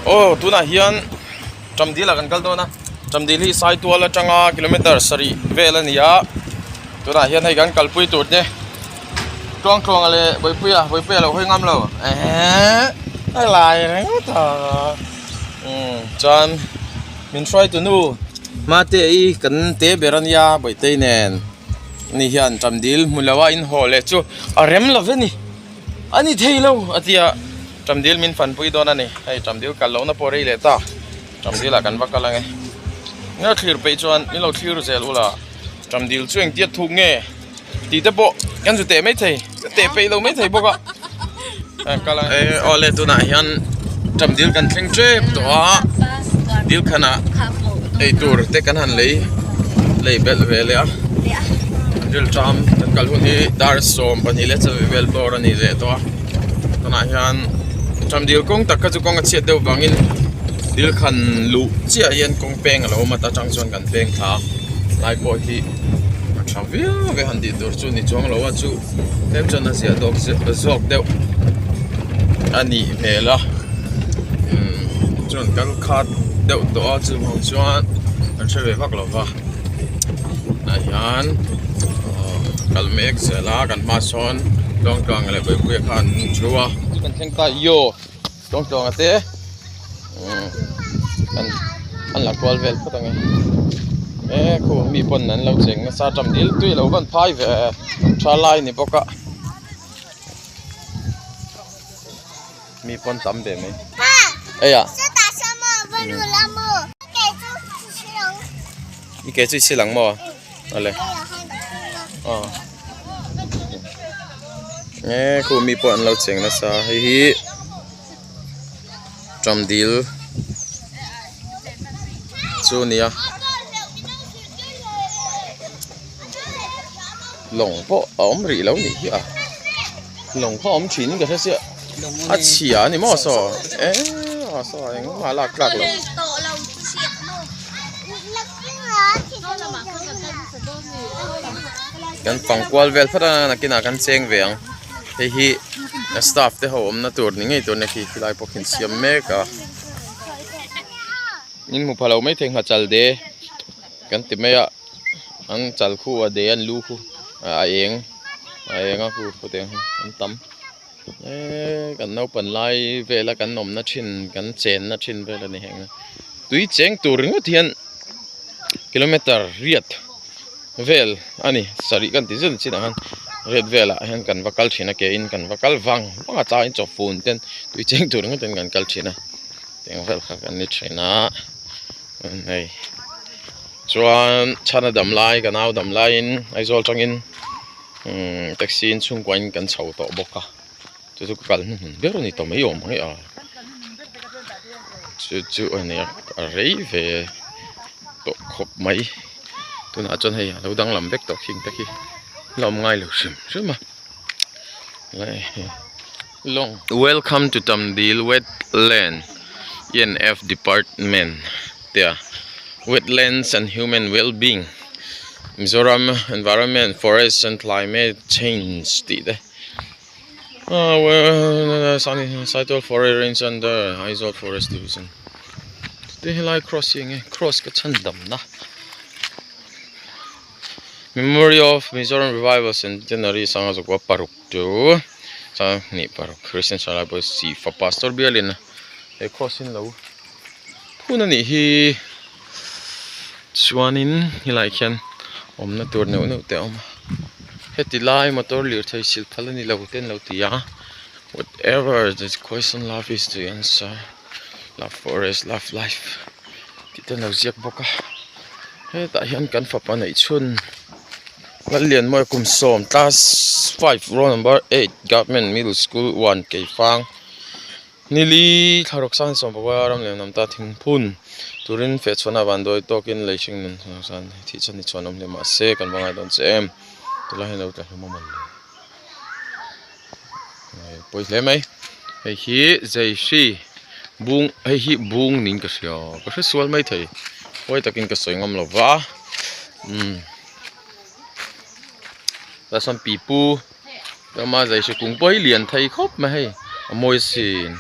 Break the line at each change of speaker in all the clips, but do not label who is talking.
Aw tunah hian Ṭamdil ah kan kal dawn a Ṭamdil hi Saitual atanga kilometer sarih vel a ni a tunah hian hei kan kalpui tur te Tluangtluanga leh Bawipuia Bawipuia lo hawi ngam lo ehh a lai ringawt a umm chuan min hruaitu nu Mate i kan te ber a nia Bawihtei nen ani hian Ṭamdil hmu lo a inhaw leh chu a rem lo ve ni. A ni thei lo a ti a, Ṭamdil min fanpui dawn a ni, hei Ṭamdil kal lohna pawh rei leh ta, Ṭamdil ah kan va kal ange. Nia thlir peih chuan min lo thlir zel ula, Ṭamdil chu engtia thuk nge tih te pawh kan zu teh mai thei, ka teh peih lo mai thei bawk a, kan kal ange. Aw le tunah hian Ṭamdil kan thleng ṭep tawh a, dil khanah eitur te kan han lei lei belh ve leh a. Rilṭam kan kal hun hi dar 12 leh chanve vel bawr a ni leh tawh a tunah hian ṭamdil kawng tak kha chu kawng a chhiat deuh vangin dil khan luh chiah hian kawng peng a lo awm a ta tang chuan kan peng thla a lai pawh hi a tha viau ve han tih tur chu ni chuang lo a chu tlem chuan a ziah dawk zawk deuh a nih hmel a umm chuan kal khat deuh tawh a chuvang chuan kan hre ve vak lo va. Tah hian kal mek zel a kan hma sawn Tluangtluanga leh Bawipuia kha an thu a. Kan thleng ta io Tluangtluanga te an an la kual vel phawt ang e e khu mi pawn an lo cheng nasa tam dil tui lo van phai ve tha lai ni bawk a. Mi pawn tam ve mai eia i ke chu i sil ang maw awle aw e khu mi pawh an lo cheng nasa hei hi tawmdil chu a ni a lawng pawh a awm rih lo nih hi a lawng kha a awm thin in ka hre chiah a chhia a ni maw saw eh saw engmah lak tlak loh. Kan fang kual vel phawt a nakinah kan cheng ve ang hei hi staff te ho awmna tur ni ngei tur a ni khi khilai pawh khi an siam mek a in hmu pha lo maithei nghachal de kan ti mai a an chal khu a de an lu khu a eng a eng a khu khawteng hi an tam eee kan naupan lai vela kan awmna thin kan chenna thin vel a ni heng a tui cheng tur ringawt hian kilometer riat vel a ni sarih kan ti zet chinah khan riat velah hian kan va kal thin a ke in kan va kal vang vang a changin chawfun ten tui cheng tur ringawt in kan kal thin a eng vel kha kan ni thin a hei chuan chhana dam lai ka nau dam laiin Aizawl atangin umm taxi in chhungkua in kan chho tawh bawk a chu chu ka kal hnuhnun ber a ni tawh mai awm ang e a chu chu a nia a rei ve tawh khawp mai tunah chuan hei a lo danglam vek tawh khing te khi la awm ngai lo hrim hrim a. Welcome to Tamdil wetland ENF department te a wetlands and human well being Mizoram environment forest and climate change tih te ahh Saitual forest range under Aizawl forest division te helai cross hi enge cross ka chhan damna. Memory of Mizoram Revival Centenary sanga zakua paruk chu sanghnih paruk Christian Salai pawh Sifa Pastor bialin he cross in lo phun a nih hi chuanin helaiah khian awmna tur neuh neuh te a awm a heti lai motor lirthei sil phal a ni lo te an lo ti a whatever the question love is the answer love forest love life tih te an lo ziak bawk a. Hetah hian kan fapa neih chhun Lallianmawia kum sawm class five roll number eight government middle school one keifang nili thlaruk sang sawm pakua ram leh hnam ta thingphun turin feh chhuahna van dawi tawkin lei hring nun thih chhan hi chhuan awm hle mahse kan va ngai dawn che em tilai hian lo tla hlum a mawn le pawi hle mai hei hi zeihri bung hei hi bung niin ka hria ka hre sual mai thei huai takin ka sawi ngam lo va umm tah sawn pipu tlema zeihri kung pawh hi lian thei khawp mai hei a mawi sin.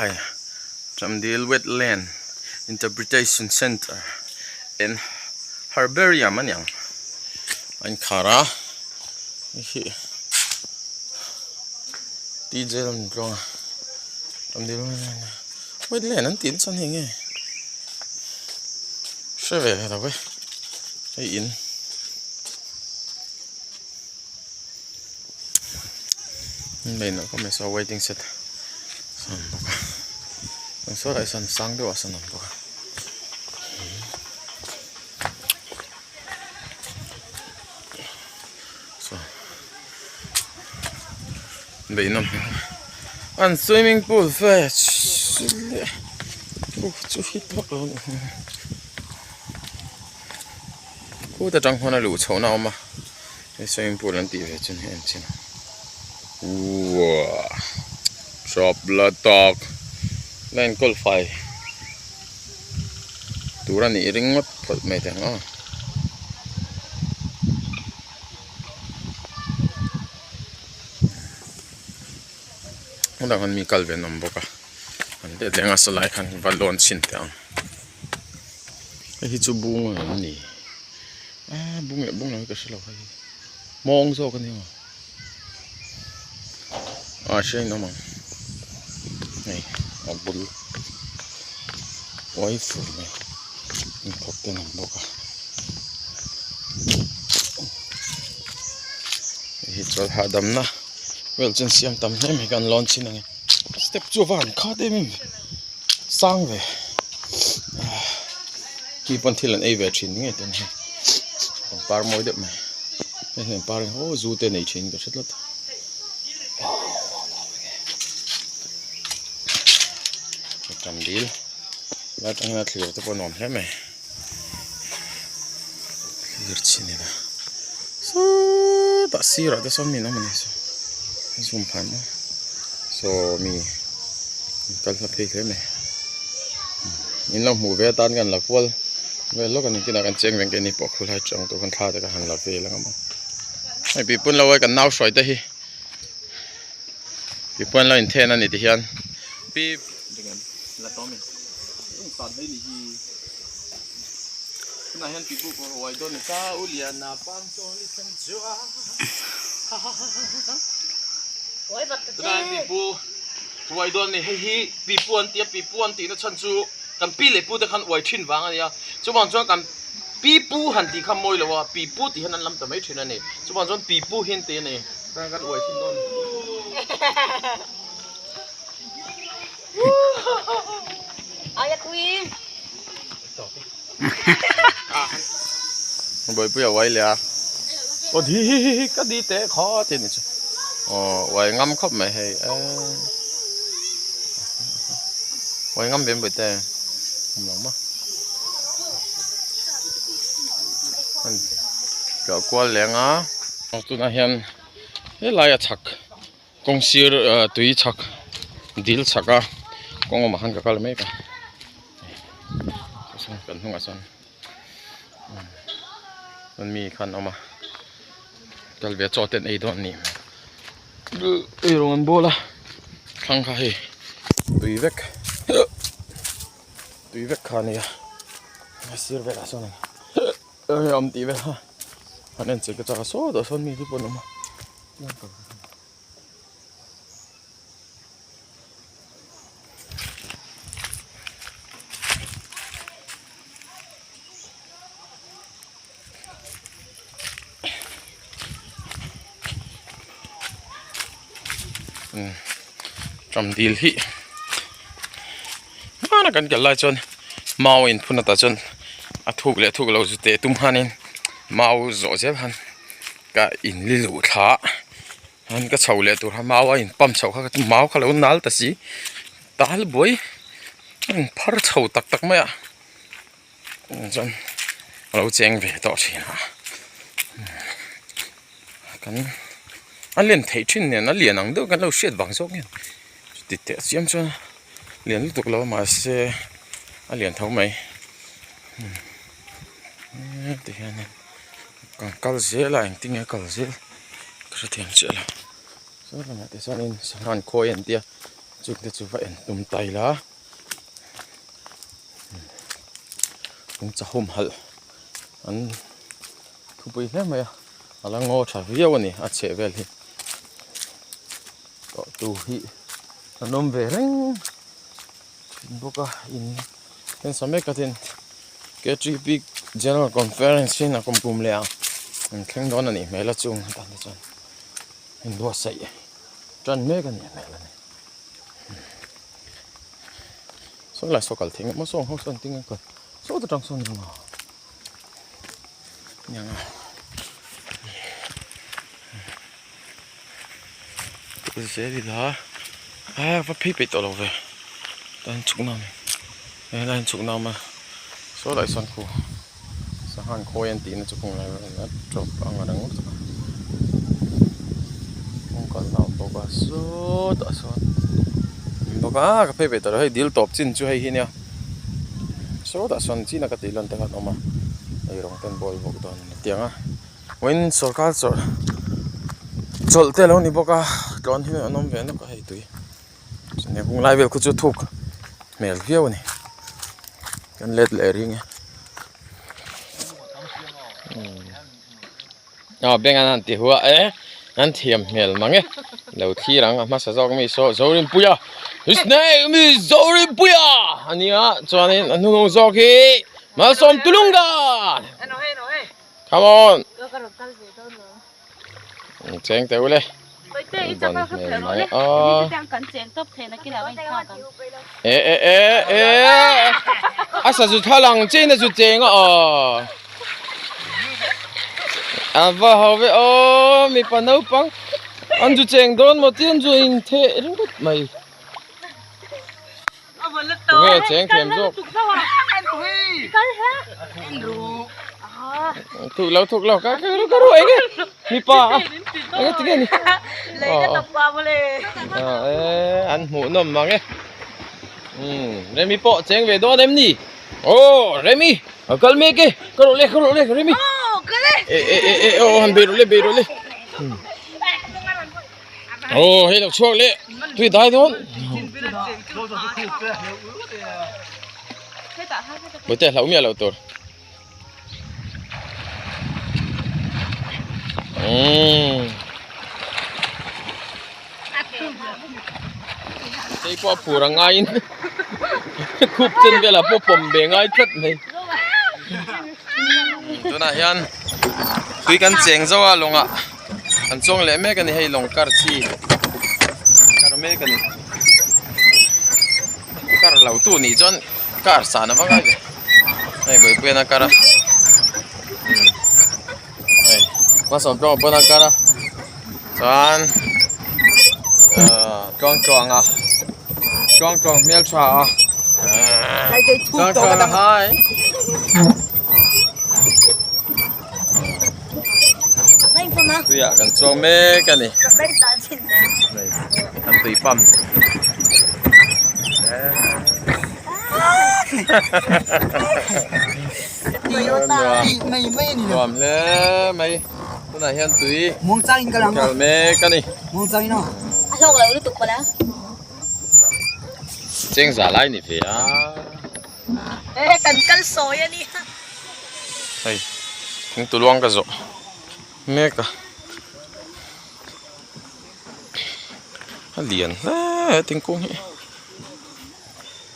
Hei Chamdil Wetland Interpretation Centre and Herbarium a niang a inkhar a hei hi T J Lalnuntluanga Chamdil Wetland an tih nasa a ni nge hre ve lo e hei in. Waiting shed sawn a awm bawk a chuan saw lai sawn sang deuhah sawn a awm bawk a saw beih nawm hmel an swimming pool vel chu hit vak lo a nih hmel. Khut atang khuan a luh chhohna a awm a hei swimming pool an tih ve chu ni en chin uaa chawp la tawk la enkawl fai tur a nih ringawt phawt mai teh ang aw. Hmunah khan mi kal ve an awm bawk a an let leh anga sawlai khan va lawn chhin teh ang. Hei hi chu bung ang a ni a bung leh bung lo hi ka hre lo hei hi hmawng zawk a ni maw ah hriain awm ang hei a bul uai fur mai inkhawp te an awm bawk a hei hi chawlh hahdamna vel chu an siam tam hle mai kan lawn chin ang e step chu a va han khat em em ve. Sang ve mi pawn thil an ei ve thin ngei te hei pangpar mawi deuh mai hei hian par hi aw zu te nei thin ka hre tlat tam dil lai atang hian a thlir te pawh a nuam hle mai thlir chin ila sawtah sirah te sawn mi an awm a ni saw zoom phah maw saw mi. Kal hla phei hle mai in lo hmuh ve atan kan la kual vel lawk a ni tinah kan cheng veng keini pawh khulai tang tur khan thla te ka han la vel ang a hei pipu lo kan nau hruai te hi pipu an lo inthen a ni ti hian pi Uai dawn a ni. Hei hi pipu an ti a, pipu an tihna chhan chu kan pi leh pute khan uai thin vang a ni a. Chuvang chuan kan pipu han tih kha mawi lo a, pipu tih hian an lam ta mai thin a ni. Chuvang chuan pipu hi an ti a ni. Chuan kan uai thin dawn a ni. Bawihpuia uai leh a aw di hi hi hi ka di teh kha tih a ni chu aw uai ngam khawp mai hei eee uai ngam ve bawihte awm lo maw tlawh kual leng a tunah hian helai a chhak kawng sir ah tui chhak dil chhak a kawng awmah khan ka kal mek a sawn kan hnungah sawn chuan mi khan a awm a kal ve chaw te an ei dawn a nih hmel eirawng an bawl a thlang kha hei tui vek tui vek kha a ni a a sir velah sawn a awm tih vel kha an en chei ka chak a sawtah sawn mi te pawh an awm a. Ram dil hi hmana kan kal lai chuan mau a inphun atah chuan a thuk leh thuk lo zu teh tum khanin mau zawh zel khan ka in li luh thla a chuan ka chho leh tur kha mau a in pump chhoh kha ka mau kha lo nal ta si tal buai a in phar chho tak tak mai a chuan a lo cheng ve tawh thin a kan a len theih thin nen a lian ang deuh kan lo hriat vang zawk nge chuti teh chiam chuan lian lutuk lo mahse a lian tho mai ti hianin. Kan kal zel a engtin nge kal zel ka hrethiam chiah lo saw lamah te chuanin sangha an khawi an tia. Chung te chu va en tum ta ila nungcha humhalh an thupui hle mai a a la ngaw tha viau a ni a chheh vel hi tawh tu hi an awm ve reng thin bawk a in heng mek a tin K_T_P General Conference hi a kum kum leh ang an thleng dawn a nih hmel a chung atan te chuan inbuatsaih tan mek a nih hmel a ni saw lai saw kal thei ngawt maw saw ang ho sawn tinge kal saw ta tang sawn anga niang a zel ila a va phei peih tawh lo ve tan chhuk na mai helai in chhuk na awm a saw lai sawn khu sangha khawi an tih na chu kawng lai vel a tawp ang reng tak a kawng kalna a awm bawk a sawtah sawn a awm bawk a ka phei ve tawh lo hei dil tawp chin chu hei hi nia sawtah sawn chin a ka tih lan te khan a awm a hei rawng ten bawl bawk dawn a ni tiang a vawiin sawrkar chawlh chawlh te a lo ni bawk a tlawn hi an awm ve nawk a hei tui. Chumi hung lai vel khu chu thuk hmel viau a ni kan let leh ring e aw beng an han ti huah e an thiam hmel mang e lo thlir ang a hmasa zawk mi saw Zorinpuia his name is Zorinpuia a nia chuanin a hnung zawk hi Malsawm Tulunga come on. Cheng teh ule ban hmel mai a e e e e a sazu thla lang chin a zu cheng a aw a va ho ve aw mipa naupang an zu cheng dawn maw tih an zu intheh ringawt mai. Tunge cheng thiam zawk thuk lo thuk lo ka ka ru ka ru enge mipa enge tinge ni e an hmuh nawm mang e Remi pawh cheng ve dawn em ni aw Remi a kal mek e ka rawh le ka rawh le Remi e e e e aw han bei rawh le bei rawh le Aw hei lo chhuak leh tui dai dawn Bawihte hlauh miah loh tur Umm Hei pawh a phur a ngaiin khup chen velah pawh pawm ve ngai tlat mai Tunah hian tui kan cheng zo a lawngah. An chuang leh mek a ni hei lawng kar chi kar mek a ni kar lo tu nih chuan kar san a va ngai ve hei buaipui an a kar a hei hmasawm tawng pawn a kar a chuan ahh tluang tluang a tluang tluang hmel tha a tluang tluang a hai. Tuiah kan chuang mek a ni an tui pump nuam hle mai tunah hian tui kal mek a ni cheng za lai ni ve a.
Kan kal sawi a nia.
Hei thingtu luang ka zawh mek a a lian hle he thingkung hi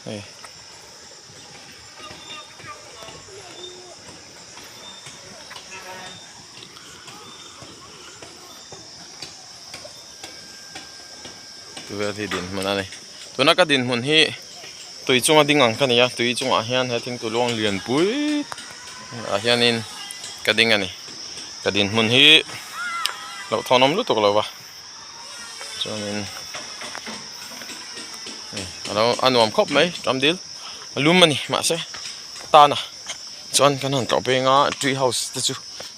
hei. Tuvel hi dinhmun a ni tuna ka dinhmun hi tui chunga ding ang ka ni a tui chungah hian he thingtu luang lian pui ah hianin ka ding a ni ka dinhmun hi hlauhthawn awm lutuk lo va chuanin alo a nuam khawp mai ram dil a lum a ni mahse tan a chuan kan han tlawh peng a tree house te chu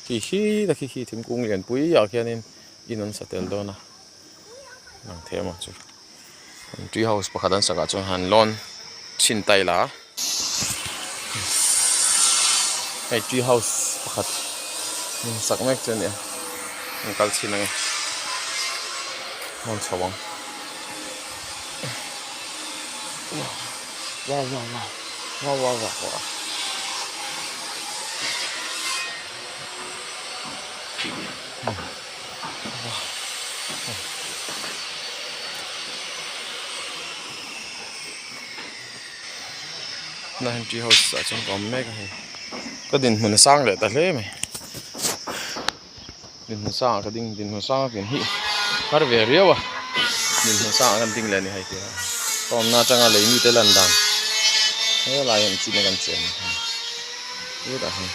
khi khi ta khi khi thingkung lian pui ah khianin in an sa tel dawn a lang thei emaw chu tree house pakhat an sak ah chuan han lawn chhin ta ila hei tree house pakhat in sak mek chu a ni a an kal chhin ang e lawn chho ang. Wow wow wow wow wow wow wow. Tunah hian tree house ah chuan ka awm mek a hei ka dinhmun a sang leh ta hle mai dinhmun sangah ka ding dinhmun sanga kin hi har ve riau a dinhmun sangah kan ding leh a ni hei tia ka awmna atanga lei mite lan dan helai hian chin a kan chen hetah hian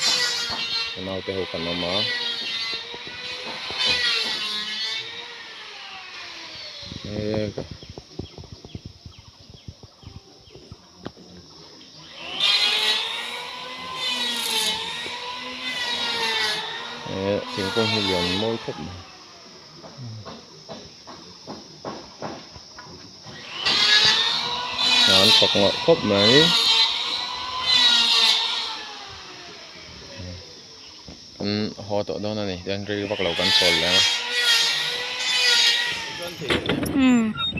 ka naute ho kan awm a. Eh thingkung hi lian mawi khawp mai an thawk ngawrh khawp mai kan haw tawh dawn a ni tian rei vak lo kan chawl leh ang a.